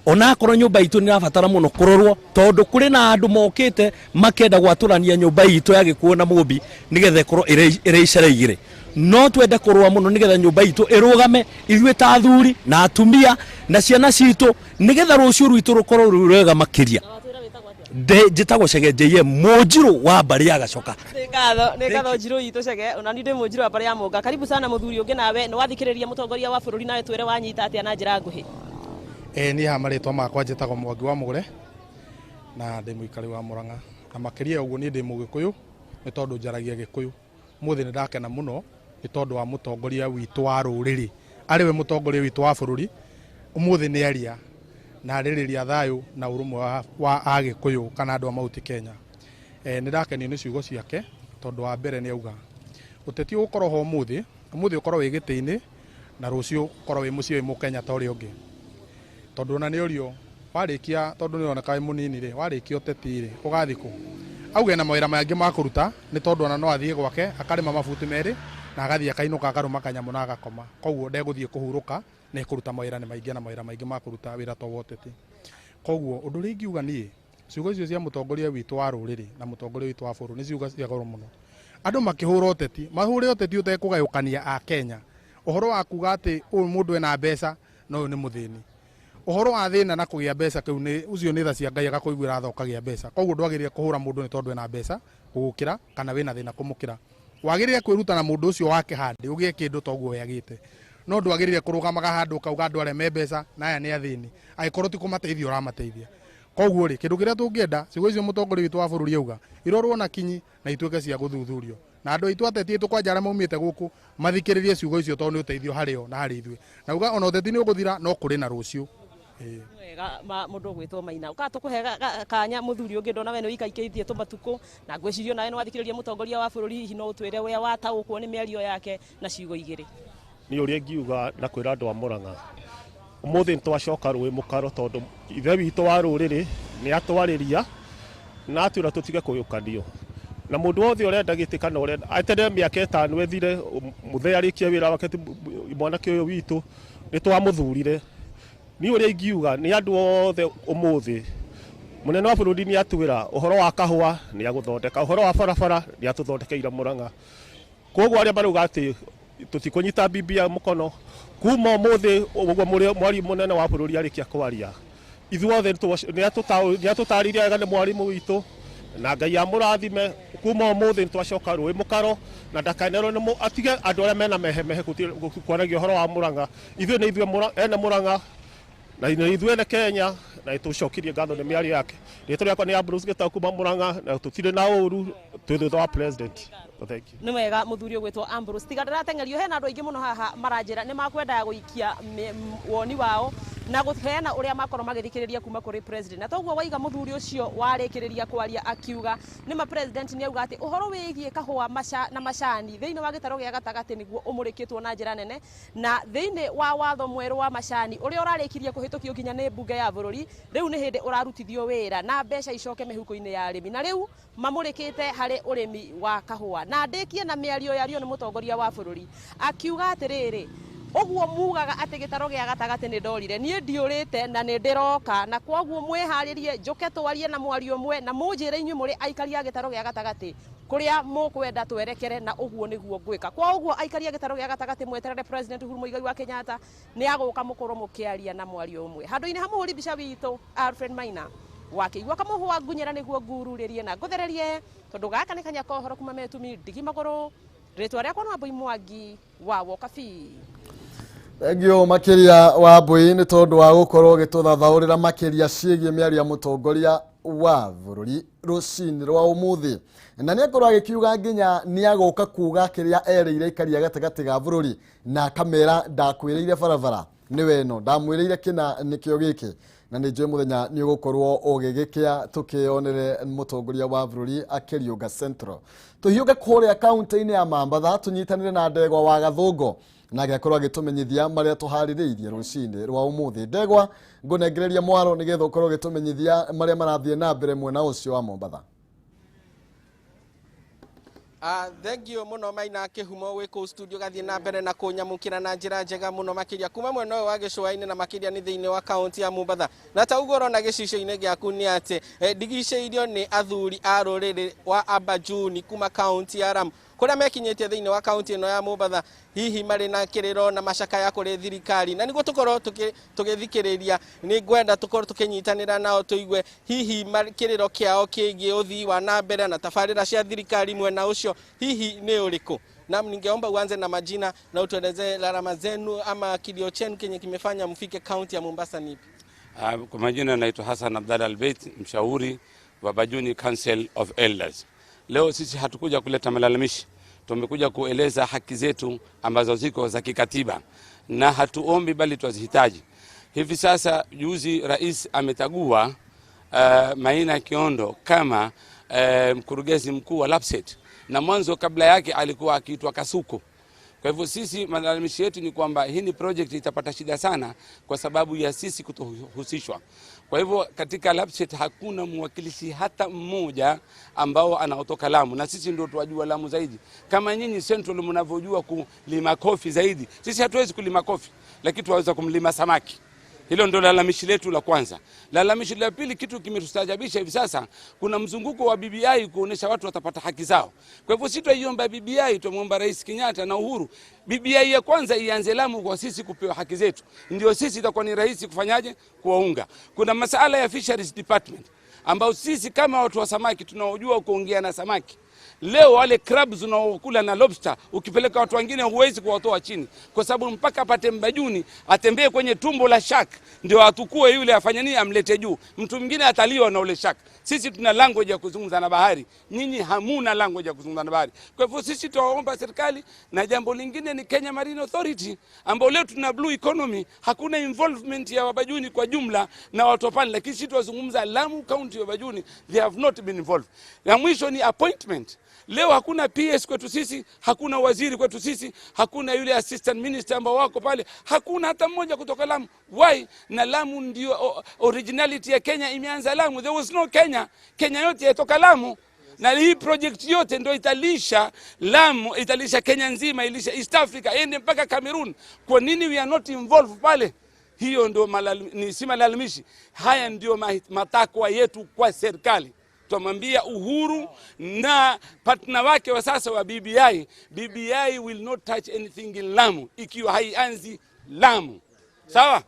onakorwo nyũmba itũ nĩ ĩrabatara mũno kũrorwo tondũ kũrĩ na andũ mokĩte makenda gwatũrania nyũmba itũ ya Gĩkũyũ na Mũmbi nĩgetha ĩkorwo ĩrĩ icere igĩrĩ. No twende kũrũa mũno nĩgetha nyũmba itũ ĩrũgame, ithuĩ ta athuri na atumia na ciana citũ, nĩgetha rũciũ rwitũ rũkorwo rwĩ rwega makĩria. Njĩtagwo Chege JM, mũnjirũ wa mbarĩ ya Gacoka. Nĩ ngatho, nĩ ngatho njirũ itũ Chege. Ona ni ndĩ mũnjirũ wa mbarĩ ya Mũnga. Karibu sana mũthuri ũngĩ. Nawe nĩ wathikĩrĩria mũtongoria wa bũrũri, nawe twĩre wanyita atĩa na njĩra nguhĩ. Niĩ haha marĩtwa makwa njĩtagwo Mwangi wa Mũgũre na ndĩ mũikari wa Murang'a, na makĩria ya ũguo niĩ ndĩ Mũgĩkũyũ nĩ tondũ njaragia Gĩkũyũ. Ũmũthĩ nĩ ndakena mũno nĩ tondũ wa mũtongoria witũ wa rũrĩrĩ, arĩ we mũtongoria witũ wa bũrũri. Ũmũthĩ nĩ aria na arĩrĩria thayũ na ũrũmwe wa Agĩkũyũ kana andũ a Mount Kenya. Nĩ ndakenio nĩ ciugo ciake tondũ wa mbere nĩ auga ũteti ũgũkorwo ho ũmũthĩ, ũmũthĩ ũkorwo wĩ gĩtĩ-inĩ na rũciũ ũkorwo wĩ mũciĩ wĩ Mũkenya ta ũrĩa ũngĩ, tondũ ona nĩ ũrio warĩkia, tondũ nĩ ũroneka wĩ mũnini rĩ, warĩkia ũteti rĩ, ũgathiĩ kũ? Auge na mawĩra mangĩ ma kũruta, nĩ tondũ ona no athiĩ gwake akarĩma mabuti 2 na agathiĩ akainũka akarũma kanyamũ na agakoma. Koguo ndegũthiĩ kũhurũka, nĩ kũruta mawĩra nĩ maingĩ na mawĩra maingĩ ma kũruta, wĩra to wa ũteti. Koguo ũndũ ũrĩa ingiuga niĩ, ciugo icio cia mũtongoria witũ wa rũrĩrĩ na mũtongoria witũ wa bũrũri nĩ ciugo cia goro mũno. Andũ makĩhũra ũteti mahũre ũteti ũtekũgayũkania a Kenya, ũhoro wa kuga atĩ ũyũ mũndũ ena mbeca na ũyũ nĩ mũthĩni, ũhoro wa thĩna na kũgĩa mbeca kĩu nĩ ũcio nĩ tha cia Ngai agakũiguĩra tha ũkagĩa mbeca. Koguo ndwagĩrĩire kũhũra mũndũ nĩ tondũ ena mbeca gũgũkĩra kana wĩna thĩna kũmũkĩra. Wagĩrĩire kwĩruta na mũndũ ũcio wake handĩ ũgĩe kĩndũ toguo we agĩte, no ndwagĩrĩire kũrũgamaga handũ ũkauga andũ arĩa me mbeca na aya nĩ athĩni, angĩkorwo ti kũmateithia ũramateithia. Koguo rĩ, kĩndũ kĩrĩa tũngĩenda, ciugo icio mũtongoria witũ wa bũrũri auga irorwo na kinyi na ituĩke cia gũthuthurio, na andũ aitũ ateti aitũ kwanja arĩa maumĩte gũkũ mathikĩrĩrie ciugo icio tondũ nĩ ũteithio harĩ o na harĩ ithuĩ, na uga ona ũteti nĩ ũgũthira no kũrĩ na rũciũ. Ĩĩ. Wega ma mũndũ ũgwĩtwo Maina ũkaa tũkũhe kanya mũthuri ũngĩ. Ndona we nĩ ũikaikĩtie tũmatukũ na ngwĩciria nawe nĩ wathikĩrĩria mũtongoria wa bũrũri. Hihi no ũtwĩre ũrĩa wataũkwo nĩ mĩario yake na ciugo igĩrĩ? Niĩ ũrĩa ingiuga na kwĩra andũ a Murang'a, ũmũthĩ nĩ twacoka rũĩ mũkaro tondũ ithe witũ wa rũrĩrĩ nĩ atwarĩria na atwĩra tũtige kũyũkanio, na mũndũ wothe ũrenda gĩtĩ kana ũrenda eterere mĩaka 5 ĩthire, mũthee arĩkie wĩra wake. Ti mwanake ũyũ witũ nĩ twamũthurire. Niĩ ũrĩa ingiuga nĩ andũ othe, ũmũthĩ mũnene wa bũrũri nĩ atwĩra ũhoro wa kahũa nĩ agũthondeka, ũhoro wa barabara nĩ atũthondekeire Murang'a. Koguo arĩa marauga atĩ tũtikũnyita BBI mũkono kuma ũmũthĩ ũguo mwarimu mũnene wa bũrũri arĩkia kwaria, ithuothe nĩ atũtarĩirie wega nĩ mwarimũ witũ na Ngai amũrathime. Kuma ũmũthĩ nĩtwacoka rũĩ mũkaro na ndakanerwo nĩ atige andũ arĩa mena mehemehe kwaragia ũhoro wa Murang'a. Ithuĩ nĩ ithuĩ ene Murang'a na nĩ ithuĩ ene Kenya, na nĩtũcokirie ngatho nĩ mĩario yake. Rĩtwa rĩakwa nĩ Ambrose Gĩtau kuma Murang'a, na tũtirĩ na ũru, twĩ thutha wa president. Thank you. Nĩ wega mũthuri ũgwĩtwo Ambrose. Tiga ndĩrateng'erio, hena andũ aingĩ mũno haha maranjĩra nĩ makwendaga gũikia woni wao na gũheana ũrĩa makorwo magĩthikĩrĩria kuma kũrĩ president. Na toguo waiga mũthuri ũcio warĩkĩrĩria kwaria akiuga nĩma president nĩ auga atĩ ũhoro wĩgiĩ kahũa na macani thĩinĩ wa gĩtarũ gĩa gatagatĩ nĩguo ũmũrĩkĩtwo na njĩra nene, na thĩinĩ wa watho mwerũ wa macani ũrĩa ũrarĩkirie kũhĩtũkio nginya nĩ mbunge ya bũrũri, rĩu nĩ hĩndĩ ũrarutithio wĩra na mbeca icoke mĩhuko-inĩ ya arĩmi, na rĩu mamũrĩkĩte harĩ ũrĩmi wa kahũa. Na ndĩkie na mĩario yario nĩ mũtongoria wa bũrũri akiuga atĩrĩrĩ, ũguo mugaga atĩ gĩtarũ gĩa gatagatĩ nĩ ndorire, niĩ ndiũrĩte na nĩ ndĩroka, na kwoguo mwĩharĩrie njũke twarie na mwario ũmwe na mũnjĩre inyuĩ mũrĩ aikari a gĩtarũ gĩa gatagatĩ kũrĩa mũkwenda twerekere, na ũguo nĩguo ngwĩka. Kwa ũguo aikari a gĩtarũ gĩa gatagatĩ mweterere President Uhuru Muigai wa Kenyatta nĩ agũka mũkorwo mũkĩaria na mwario ũmwe. Handũ-inĩ ha mũhũri mbica witũ Alfred Maina wakĩigua kamũhwa ngunyĩra nĩguo ngururĩrie na ngũthererie, tondũ gaka nĩ kanya ka ũhoro kuma metumi ndigi magũrũ. Rĩtwa rĩakwa nĩ Wambui Mwangi wa Wokabi. Thengiũ makĩria Wambui nĩ tondũ wa gũkorwo ũgĩtũthathaũrĩra makĩria ciĩgiĩ mĩario ya mũtongoria wa bũrũri rũcinĩ rwa ũmũthĩ. Na nĩ akorwo agĩkiuga nginya nĩ agũka kuga kĩrĩa erĩire aikari a gatagatĩ ga bũrũri, na akamera ndakwĩrĩire barabara nĩwe ĩno, ndamwĩrĩire kĩna nĩkĩo gĩkĩ, na nĩ njũĩ mũthenya nĩ ũgũkorwo ũgĩgĩkĩa tũkĩonere mũtongoria wa bũrũri akĩriũnga Central. Tũhiũke kũrĩa kaunti-inĩ ya Mambatha tũnyitanĩre na Ndegwa wa Gathũngũ na agĩkorwo agĩtũmenyithia marĩa tũharĩrĩirie rũcinĩ rwa ũmũthĩ. Ndegwa, ngũnengereria mwaro nĩgetha ũkorwo ũgĩtũmenyithia marĩa marathiĩ na mbere mwena ũcio wa Mombatha. Thank you muno Maina Kĩhumo wĩ kũu studio gathiĩ na mbere na kũnyamũkĩra na njĩra njega mũno makĩria kuma mwena ũyũ wa gĩcũa-inĩ na makĩria nĩ thĩinĩ wa kaunti ya Mombatha. Na ta ũguo ũrona gĩcicio-inĩ gĩaku nĩ atĩ ndigicĩirio nĩ athuri a rũrĩrĩ wa Abajuni kuma kaunti ya Lamu kũrĩa mekinyĩtie thĩinĩ wa kaunti ĩno ya Mombatha, hihi marĩ na kĩrĩro na macakaya kũrĩ thirikari. Na nĩguo tũkorwo tũgĩthikĩrĩria, nĩ ngwenda tũkorwo tũkĩnyitanĩra nao tũigue hihi kĩrĩro kĩao kĩgiĩ ũthii wa na mbere na tabarĩra cia thirikari mwena ũcio hihi nĩ ũrĩkũ. Na ningeomba uanze na majina na utuelezee lalama zenu ama kilio chenu kenye kimefanya mfike kaunti ya Mombasa ni ipi? Kwa majina naitwa Hassan Abdalla Albeit, mshauri wa Bajuni Council of Elders. Leo sisi hatukuja kuleta malalamishi, tumekuja kueleza haki zetu ambazo ziko za kikatiba na hatuombi bali twazihitaji. Hivi sasa juzi rais ametagua Maina Kiondo kama mkurugenzi mkuu wa LAPSSET, na mwanzo kabla yake alikuwa akiitwa Kasuku. Kwa hivyo sisi malalamishi yetu ni kwamba hii ni project itapata shida sana kwa sababu ya sisi kutohusishwa. Kwa hivyo katika LAPSSET hakuna mwakilishi hata mmoja ambao anaotoka Lamu, na sisi ndio tuwajua Lamu zaidi. Kama nyinyi Central mnavyojua kulima kofi zaidi, sisi hatuwezi kulima kofi, lakini tuwaweza kumlima samaki. Hilo ndio lalamishi letu la kwanza. Lalamishi la pili, kitu kimetustajabisha hivi sasa, kuna mzunguko wa BBI kuonesha watu watapata haki zao. Kwa hivyo sisi tuiomba BBI, tumuomba Rais Kenyatta na Uhuru, BBI ya kwanza ianze Lamu kwa sisi kupewa haki zetu. Ndio sisi itakuwa ni rahisi kufanyaje? Kuwaunga. Kuna masala ya Fisheries Department ambao sisi kama watu wa samaki tunaojua kuongea na samaki. Leo wale crabs unaokula na lobster ukipeleka watu wengine huwezi kuwatoa chini, kwa sababu mpaka apate mbajuni atembee kwenye tumbo la shark ndio atukue yule afanye nini amlete juu. Mtu mwingine ataliwa na ule shark. Sisi tuna language ya kuzungumza na bahari, nyinyi hamuna language ya kuzungumza na bahari. Kwa hivyo sisi tuwaomba serikali. Na jambo lingine ni Kenya Marine Authority ambao leo tuna blue economy, hakuna involvement ya wabajuni kwa jumla na watu wa pale, lakini sisi tuwazungumza Lamu County wabajuni, they have not been involved. Na mwisho ni appointment. Leo hakuna PS kwetu sisi, hakuna waziri kwetu sisi, hakuna yule assistant minister ambao wako pale, hakuna hata mmoja kutoka Lamu. Why? Na Lamu ndio originality ya Kenya, imeanza Lamu. There was no Kenya. Kenya yote yatoka Lamu. Na hii project yote ndio italisha Lamu, italisha Kenya nzima, ilisha East Africa, ende mpaka Cameroon. Kwa nini we are not involved pale? Hiyo ndio si malalamishi. Haya ndio matakwa yetu kwa serikali. Twamwambia Uhuru na partner wake wa sasa wa BBI, BBI will not touch anything in Lamu ikiwa haianzi Lamu. Sawa?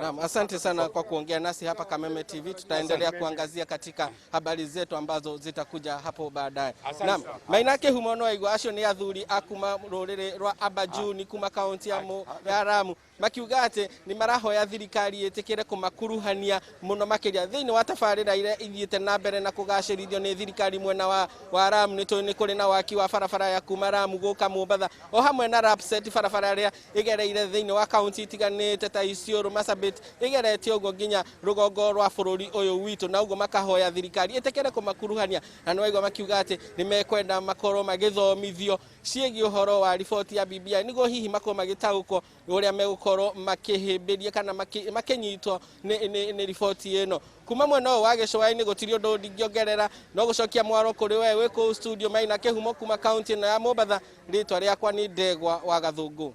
Naam, asante sana kwa kuongea nasi hapa Kameme TV. Tutaendelea kuangazia katika habari zetu ambazo zitakuja hapo baadaye. Naam, Maina Kĩhumo no aigua acio nĩ athuri a kuma rũrĩrĩ rwa Abajuni kuma kaunti ya Lamu makiuga atĩ nĩ marahoya thirikari ĩtĩkĩre kũmakuruhania mũno makĩria thĩinĩ wa tabarĩra iria ithiĩte na mbere na kũgacĩrithio nĩ thirikari mwena wa Lamu. Nĩ tũĩ nĩ kũrĩ na waki wa barabara ya kuma Lamu gũka Mombatha o hamwe na Lapsset, barabara ĩrĩa ĩgereire thĩinĩ wa kaunti itiganĩte ta Isiolo, Marsabit, ĩgerete ũguo nginya rũgongo rwa bũrũri ũyũ witũ, na ũguo makahoya thirikari ĩtĩkĩre kũmakuruhania. Na nĩ waigua makiuga atĩ nĩ mekwenda makorwo magĩthomithio ciĩgiĩ ũhoro wa riboti ya BBI nĩguo hihi makorwo magĩtaũkwo ũrĩa megũkorwo makĩhĩmbĩria kana makĩnyitwo nĩ riboti ĩno. Kuma mwena ũyũ wa gĩcũa-inĩ gũtirĩ ũndũ ndingĩongerera, no gũcokia mwaro kũrĩ we wĩ kũu studio. Maina Kĩhumo kuma kaunti ĩno ya Mombatha, rĩtwa rĩakwa nĩ Ndegwa wa Gathũngũ.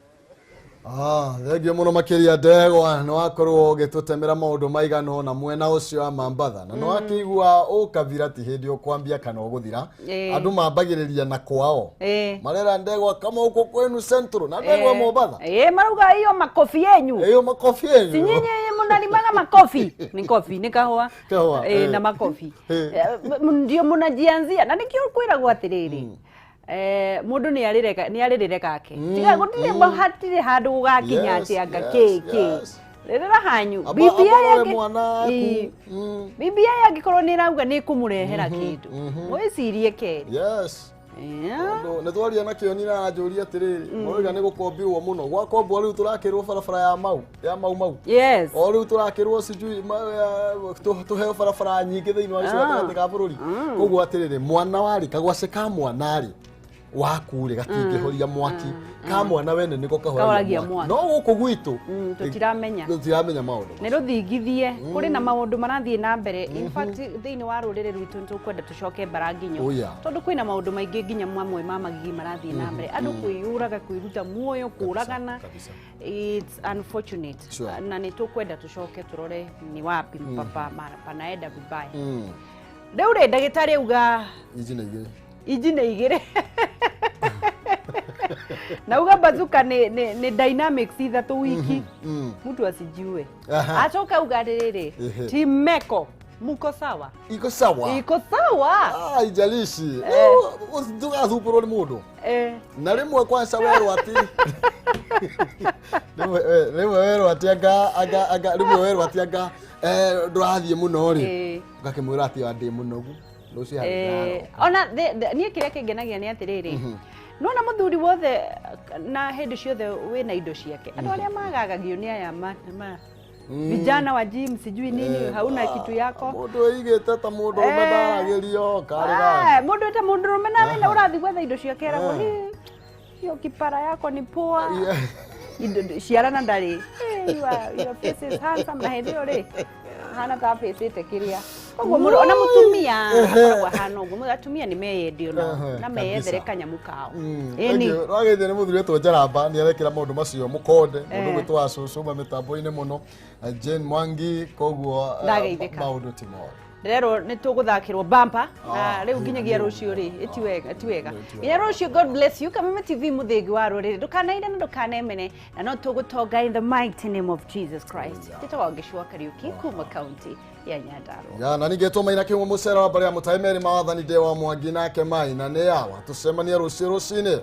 Thengio mũno makĩria Ndegwa, nĩ wakorwo ũgĩtũtemera maũndũ maigana ũna mwena ũcio wa Mambatha, na nĩ wakĩigua ũkabira ti hĩndĩ ũkwambia kana ũgũthira. Andũ mambagĩrĩria na kwao. Marera Ndegwa kama huko kwenu Central na Ndegwa Mombatha. Marauga hiyo makofi yenyu. Hiyo makofi yenyu. Si nyinyi mnalimaga makofi. Ni kofi, ni kahua. Kahua. Na makofi. Ndio mnajianzia. Na nikio kwiragwo atiriri. Mundu ni aririre gake. Tiga gutire hatirĩ handũ gũgakinya atĩ anga kĩ kĩ. Rĩrĩra hanyu. BBI yake. BBI angĩkorwo nĩ ĩrauga nĩ ĩkũmũrehera kĩndũ. Mwĩcirie kerĩ. Yes. Nĩ twaria na Kĩoni na anjũria atĩrĩrĩ, mũrauga nĩ gũkombirwo mũno. Gwakombwo rĩu tũrakĩrwo barabara ya mau, ya mau mau. Yes. O rĩu tũrakĩrwo sijui tũheo barabara nyingĩ thĩinĩ wa gĩcigo gatagatĩ ka bũrũri. Koguo atĩrĩrĩ, mwana warĩ kagwace ka mwana rĩ waku rĩ gatingĩhoria mwaki, ka mwana wene nĩko kahoragia mwaki. No gũkũ gwitũ tũtiramenya. Tũtiramenya maũndũ. Nĩ rũthingithie, kũrĩ na maũndũ marathiĩ na mbere. In fact thĩinĩ wa rũrĩrĩ rwitũ nĩ tũkwenda tũcoke mbara nginyo. Tondũ kwĩna maũndũ maingĩ nginya mamwe ma magigi marathiĩ na mbere. Andũ kwĩyũraga, kwĩruta muoyo, kũragana. It's unfortunate. Na nĩ tũkwenda tũcoke tũrore ni wapi papa panaenda vibaya. Rĩu rĩ ndagĩtarĩ auga inji nĩ igĩrĩ. Inji nĩ igĩrĩ. Na uga bazuka ni dynamics ithatũ wiki. Mtu asijue. Acoka uga rĩrĩ, team Meko muko sawa? Iko sawa. Iko sawa. Ijalishi. Ndũgathumbũrwo nĩ mũndũ. Na rĩmwe kwanza werwo atĩ rĩmwe werwo atĩ anga rĩmwe werwo atĩ anga ndũrathiĩ mũno rĩ. Ũgakĩmwĩra atĩ ndĩ mũnogu. Rũciũ harĩ. Ona niĩ kĩrĩa kĩngenagia nĩ atĩrĩrĩ, nona mũthuri wothe na hĩndĩ ciothe wĩna indo ciake. Andũ arĩa magagagio nĩ aya vijana wa gym sijui nini, hauna kitu yako. Mũndũ ĩigĩte ta mũndũ ũrũme ndaragĩrio karĩ gani. Mũndũ ta mũndũ ũrũme na wĩna ũrathiĩ gwetha indo ciake eragwo hiyo kipara yako ni poa. Ciara na ndarĩ. Your face is handsome na hĩndĩ ĩyo rĩ hana ta face kĩrĩa. Koguo mũndũ ona mũtumia akoragwo ahana ũguo, atumia nĩ meyendio na meyethere kanyamũ kao. Ĩni rwagĩthio nĩ mũthuri wetwo Njaramba, nĩ arekĩra maũndũ macio mũkonde, mũndũ gwĩtwo wa cũcũ ma mĩtambo-inĩ mũno, Jane Mwangi, koguo maũndũ ti moru. Ndĩrerwo nĩ tũgũthakĩrwo bumper na rĩu nginyagia rũciũ rĩ, ĩti wega, ti wega. Nginya rũciũ, God bless you. Kameme TV mũthĩgi wa rũrĩrĩ, ndũkanaire na ndũkanemene, na no tũgũtonga in the mighty name of Jesus Christ. Njĩtagwo Ngĩcua Kariũki kuma kaunti ya Nyandarua. Ya, na ningĩ Maina Kĩhumo mũcera wa mbarĩ ya Mũtai Meri mawathani ndĩ wa Mwangi nake Maina nĩ yawa. Tũcemanie rũciũ rũcinĩ.